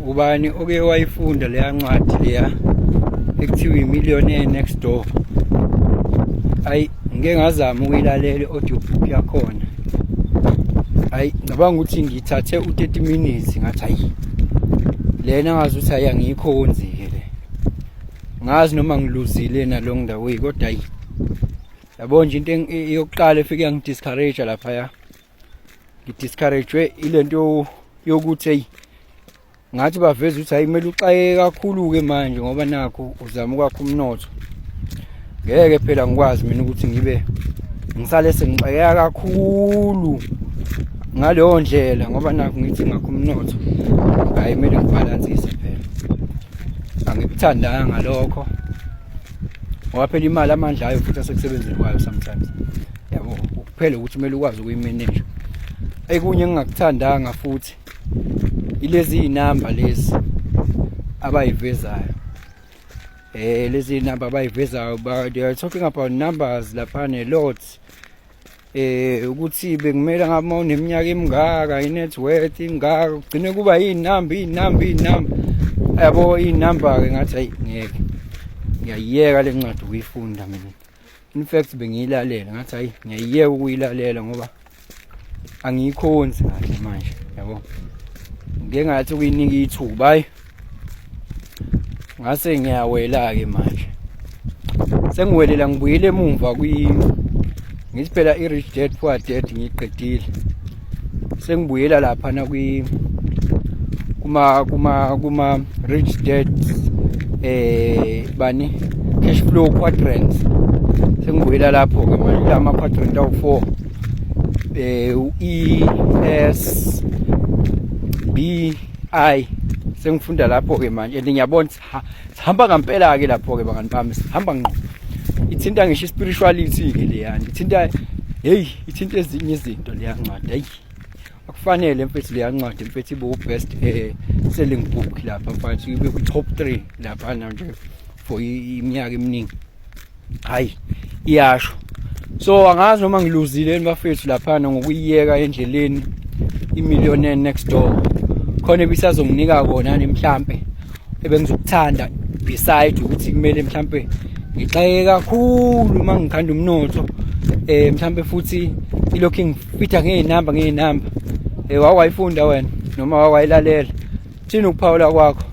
Ubani oke wayifunda leya ncwadi leya ekuthiwa i-Millionaire Next Door? Ayi, ngike ngazama ukuyilalela i-audiobook yakhona. Ayi, ngicabanga ukuthi ngithathe u-30 minutes, ngathi hayi, lena ngazi ukuthi hayi, angiyikhonzi-ke le. Ngazi noma ngiluzile nalong the way, kodwa hayi, yabo nje, into yokuqala efike yangi-discourage laphaya, ngi-discourage ilento yokuthi hey, ngathi baveza ukuthi hayi, kumele uxakeke kakhulu-ke manje ngoba nakho uzama ukwakha umnotho. Ngeke phela ngikwazi mina ukuthi ngibe ngisale sengixakeka kakhulu ngaleyo ndlela, ngoba nakho ngithi ngakho umnotho. Hayi, kumele ngibhalansise phela. Angikuthandanga lokho ngoba phela imali, amandla ayo futhi asekusebenzeni kwayo sometimes, yabo, kuphela ukuthi kumele ukwazi ukuyi-manage. Ekunye engingakuthandanga futhi ilezi iy'namba lezi abayivezayo, lezi namba abayivezayo, they are talking about numbers lapha ne-lot, ukuthi bekumele ngabe uma uneminyaka emingaka, i-net worth ingaka, kugcine kuba iy'namba, iy'namba, iy'namba, yabo, iy'namba-ke. Ngathi hayi, ngeke, ngiyayiyeka le ncwadi ukuyifunda mina. In fact, bengiyilalela, ngathi hayi, ngiyayiyeka ukuyilalela ngoba angiyikhonzi kahle manje, yabo. Ngike ngathi ukuyinika ithuba, hayi, ngase ngiyawela-ke manje, sengiwelela, ngibuyele emumva kwi, ngithi phela i-Rich Dad Poor Dad ngiyiqedile, sengibuyela laphana kwi kuma Rich Dad bani, cash flow quadrants. Sengibuyela lapho ke manje, lama quadrant awu4, u E S B I. Sengifunda lapho ke manje and ngiyabona sihamba ngempela ke lapho ke, bangani bami, sihamba ngqo. Ithinta ngisho spirituality ke leyana, ithinta, hey, ithinta ezinye izinto leya ncwadi. Hey, akufanele mfethu, leya ncwadi mfethu ibe u-best selling book lapha mfethu, ibe ku top 3 lapha nje for iminyaka eminingi. Hayi, iyasho. So angazi noma ngiluzile bafethu laphana ngokuyiyeka endleleni i-Millionaire Next Door, khona ebisazonginika kona mhlambe ebengizokuthanda beside ukuthi kumele mhlambe ngixakeke kakhulu uma ngikhanda umnotho, mhlambe futhi ilokhu ngifitha ngey'namba, ngey'namba. Wawayifunda wena noma wawayilalela? Thini ukuphawula kwakho?